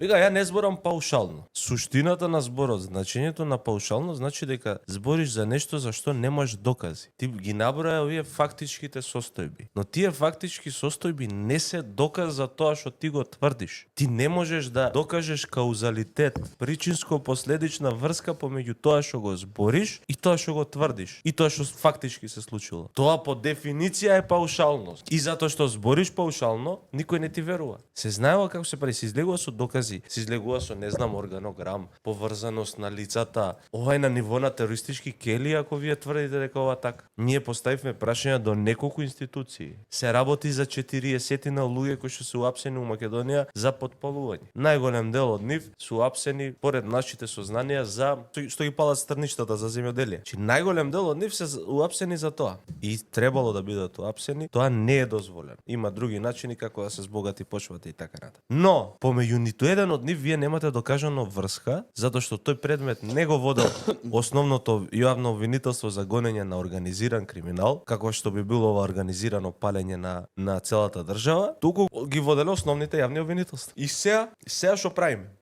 Вика, ја не зборам паушално. Суштината на зборот, значењето на паушално значи дека збориш за нешто за што немаш докази. Ти ги наброја овие фактичките состојби. Но тие фактички состојби не се доказ за тоа што ти го тврдиш. Ти не можеш да докажеш каузалитет, причинско-последична врска помеѓу тоа што го збориш и тоа што го тврдиш. И тоа што фактички се случило. Тоа по дефиниција е паушалност. И затоа што збориш паушално, никој не ти верува. Се знаела како се прави, се излегува со докази, се излегува со не знам органограм, поврзаност на лицата. Ова е на ниво на терористички кели ако вие тврдите дека ова така. Ние поставивме прашања до неколку институции. Се работи за 40 на луѓе кои што се уапсени у Македонија за потпалување. Најголем дел од нив се уапсени поред нашите сознанија за што ги палат стрништата за земјоделие. Чи најголем дел од нив се уапсени за тоа. И требало да бидат уапсени, тоа не е дозволено. Има други начини како да се збогати почвата и така натаму. Но помеѓу ниту еден од нив вие немате докажано врска, затоа што тој предмет не го водел основното јавно обвинителство за гонење на организиран криминал, како што би било ова организирано палење на целата држава, туку ги воделе основните јавни обвинителства. И сега што правиме?